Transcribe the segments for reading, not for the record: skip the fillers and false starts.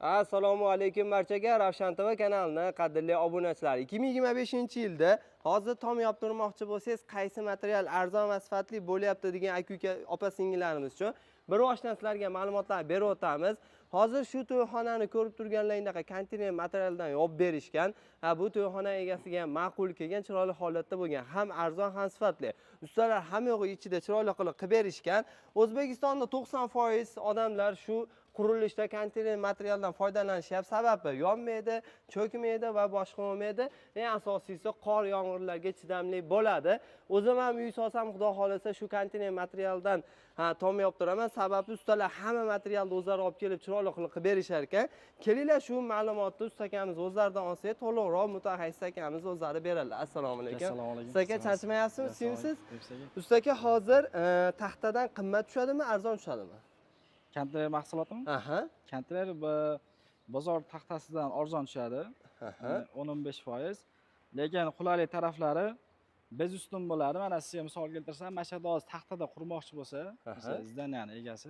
Assalomu alaykum barchaga Ravshan TV kanalini qadrli obunachilari. 2025-yilda hozir tom yoptirmoqchi bo'lsangiz, qaysi material arzon va sifatli bo'lyapti degan aka-uka opa-singillarimiz uchun bir boshdan sizlarga ma'lumotlar berib o'tamiz. Hozir shu to'yxonani ko'rib turganlaringdaqa konteyner materialdan yopib berishgan. Ha, bu to'yxona egasiga ham ma'qul kelgan, chiroyli holatda bo'lgan, ham arzon ham sifatli. Ustalar hamma yo'g'i ichida chiroyli qilib qilib berishgan. O'zbekistonda 90% odamlar shu qurilishda konteyner materialdan foydalanishyapti. Sababi yonmaydi, cho'kmaydi va boshqa bo'lmaydi. Eng asosiysi qor yomg'irlarga chidamli bo'ladi. O'zim ham uy solsam, xudo xolasa shu konteyner materialdan tom yoptiraman. Sababi ustalar hamma materialni o'zlari olib kelib chiroyli qilib qilib berishar ekan. Kelinglar shu ma'lumotni usta akamiz o'zlaridan olsak, to'liqroq mutaxassis akamiz o'zlari beradilar. Assalomu alaykum. Assalomu alaykum. Usta aka, charchamayapsizmi? Suyumsiz? Usta aka, hozir taxtadan qimmat tushadimi, arzon tushadimi? Konteyner mahsulotimi? Aha. Konteyner bozor taxtasidan arzon tushadi. 10-15%. Lekin qulaylik taraflari bez ustun bo'ladi. Mana sizga misol keltirsam, mana shu yerda hozir taxtada qurmoqchi bo'lsa, masalan, здания ni egasi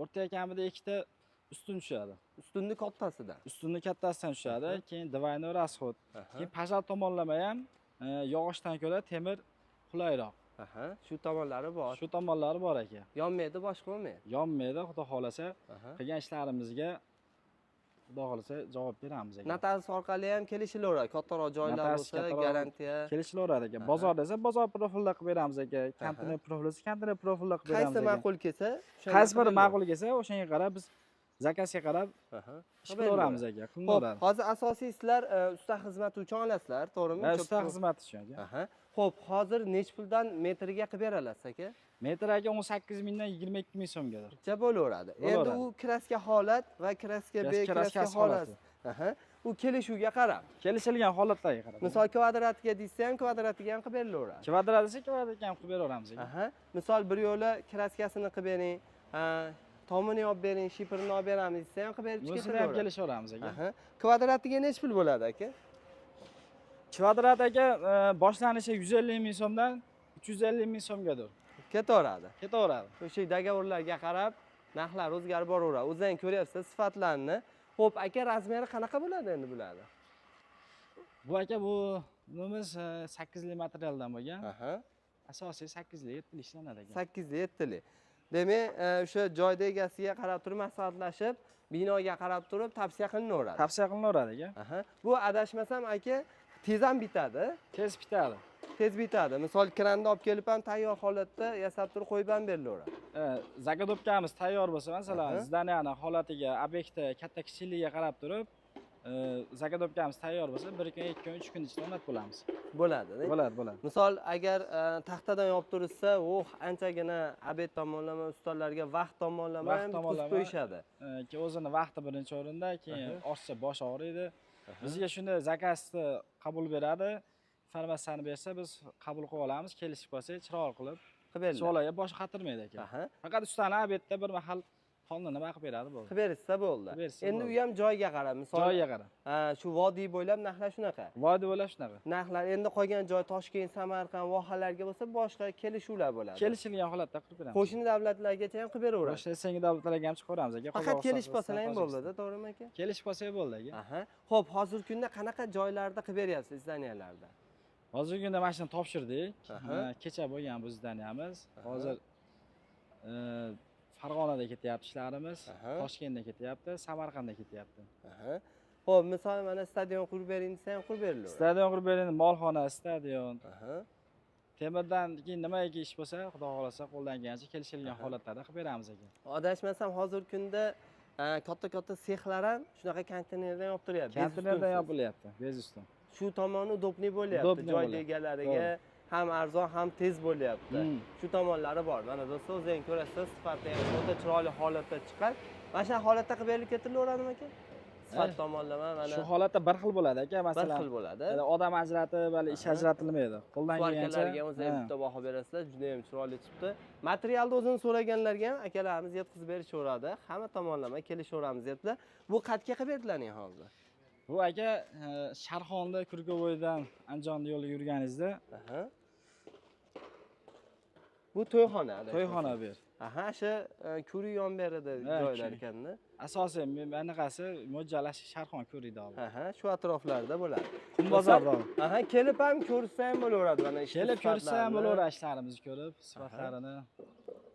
o'rtaga kamida ikkita ustun tushadi. Ustunni kattasidan. Ustunni kattasidan tushadi. Keyin двойной расход. Keyin пожар tomonlama ham yog'ochdan ko'ra temir qulayroq. Aha, shu tomonlari bor. Shu tomonlari bor aka. Yonmaydi, boshqa bo'lmaydi. Yonmaydi, xudo xolasa. Qilgan ishlarimizga xudo xolasa javob beramiz aka. Notarius orqali ham kelishilaveradi. Kattaroq joylar Notarius bo'lsa, kattaroq garantiya. Kelishilaveradi aka. Bozorda esa bozor profilda qilib beramiz aka. Konteyner profili esa konteyner profilda qilib beramiz Qaysi aka. ma'qul kelsa, o'shanga Qaysi biri qilib ma'qul kelsa, o'shanga qarab biz заказ ga qarab Aha. ish qilaveramiz aka, Xo'p, qilinaveradi. hozir asosiy sizlar usta xizmati uchun olasizlar, to'g'rimi? Va usta xizmati uchun aka. Aha. Xo'p, hozir nech puldan metriga qilib bera olasiz aka? Metr aka 18 mingdan 22 ming so'mgadir. Ja bo'laveradi. Endi Bo'laveradi. u краска holat va краска be краска Краска si holat. holati. Aha. U kelishuvga qarab. Kelishilgan holatlarga qarab. Misol kvadratiga desa ham kvadratiga ham qilib berilaveradi. Kvadrat desa kvadratga ham qilib beraveramiz aka. Aha. Misol bir yo'la краска sini qilib bering, ha, tomini olib bering, shiferini olib beramiz desa ham qilib berib Bunisini ham ketaveradi. kelishaveramiz aka. Aha. Kvadratiga nechi pul bo'ladi aka? Kvadrat aka boshlanishi 150 ming so'mdan 350 ming so'mgadir. Ketaveradi. Ketaveradi. O'sha договор larga qarab narxlar o'zgarib boraveradi. O'zingiz ko'ryapsiz sifatlarini. Xo'p, aka, размер i qanaqa bo'ladi endi bularni? Bu aka, bu bunimiz 8 li materialdan bo'lgan. Asosiy 8 li, 7 li ishlanadi aka. 8 li, 7 li. Demak, o'sha joyda egasiga qarab turib maslahatlashib, binoga qarab turib tavsiya qilinaveradi. Tavsiya qilinaveradi aka. Aha. Bu adashmasam aka, tez ham bitadi. Tez bitadi. Tez bitadi. Misol kranni olib kelib ham tayyor holatda yasab turib qo'yib ham berilaveradi. Заготовка miz tayyor bo'lsa, masalan, здания ni holatiga, obyekti katta kichikligiga qarab turib, заготовка miz tayyor bo'lsa, 1 kun, 2 kun, 3 kun ichida o'rnatib bo'lamiz. Bo'ladi. Bo'ladi, bo'ladi. Misol agar taxtadan yoptirishsa, oh, anchagina обед tomonlama ustalarga vaqt tomonlama Vaqt ham bitkazib tomonlama. qo'yishadi. Keyin o'zini vaqti birinchi o'rinda, keyin ortiqcha bosh og'riydi. Bizga shunday заказ ni qabul beradi. Informatsiyani bersa, biz qabul qilib olamiz, kelishib qolsak, chiroyli qilib, Qilib beriladi. savollarga bosh qatirmaydi aka. Faqat ustani обед da bir mahal xonna nima qilib beradi, bo'ldi. Qilib berishsa bo'ldi. Qilib berishsa Endi bo'ldi. u ham joyga qarab, misol Joyiga qarab. Ha, shu vodiy bo'ylab narxlar shunaqa. Vodiy bo'ylab shunaqa. Narxlar endi qolgan joy Toshkent, Samarqand, vohalarga bo'lsa boshqa kelishuvlar bo'ladi. Kelishilgan holatda qilib beramiz. Qo'shni davlatlargacha ham qilib beraveradi. Qo'shni SNG davlatlarga ham chiqaveramiz aka. Faqat Qozog'iston, kelishib olsalar ham Tojikiston. bo'ladi, to'g'rimi aka? Kelishib olsak bo'ldi aka. Aha. Xo'p, hozirgi kunda qanaqa joylarda qilib beryapsiz здания larda? Hozirgi kunda mashina topshirdik. Kecha bo'lgan bu здания miz. Hozir Farg'onada ketyapti ishlarimiz, Toshkentda ketyapti, Samarqandda ketyapti. Aha. Xo'p, misol mana stadion qurib bering desa ham qurib berilaveradi. Stadion qurib bering, molxona, stadion. Temirdan keyin nimaiki ish bo'lsa, xudo xohlasa qo'ldan kelgancha kelishilgan holatlarda qilib beramiz aka. Adashmasam hozirgi kunda katta-katta sexlar ham shunaqa konteynerdan yoptiryapti. Без Konteynerdan ustunsiz. yopilyapti, без ustun. Shu tomoni удобный bo'lyapti. Удобный Joy bo'lyapti. egalariga ham arzon, ham tez bo'lyapti. Shu tomonlari bor. Mana do'stlar, o'zingiz ko'rasiz, sifati ham o'ta chiroyli holatda chiqqan. Mana shu holatda qilib berilib ketilaveradimi aka? Sifat tomonlama mana Shu holatda bir xil bo'ladi aka, bir masalan. xil bo'ladi. Hali odam ajratib, hali ish ajratilmaydi. Qo'ldan kelgancha. Сварка larga ham o'zi bitta baho berasizlar, juda ham chiroyli chiqdi. Materialni o'zini so'raganlarga ham akalarimiz yetkazib berishaveradi. Hamma tomonlama kelishaveramiz debdilar. Bu qatga qilib berdilaring hozir? Bu aka Sharxonda Kurkovoydan Andijon yo'li yurganingizda Aha. Bu to'yxona. Adashmasam. To'yxona bu yer. Aha, shu ko'rik yon berida joylar ekanda. Asosiy anaqasi mo'ljalash Sharxon ko'rikda oldi. Aha, shu atroflarda bo'ladi. Qumbozorda. Aha, kelib ham ko'rsa ham bo'laveradi mana ishni. Kelib ko'rsa ham bo'laveradi, ishlarimizni ko'rib, sifatlarini,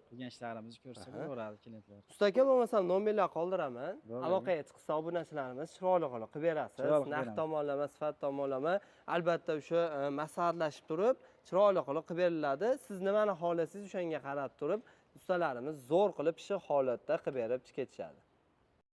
qilgan ishlarimizni ko'rsa bo'laveradi klientlar. Usta aka, bo'lmasam nomerlar qoldiraman. Aloqaga chiqsa obunachilarimiz chiroyli qilib qilib berasiz. Narx tomonlama, sifat tomonlama albatta o'sha maslahatlashib turib, chiroyli qilib qilib beriladi. Siz nimani xohlasangiz o'shanga qarab turib, ustalarimiz zo'r qilib pishiq holatda qilib berib ketishadi.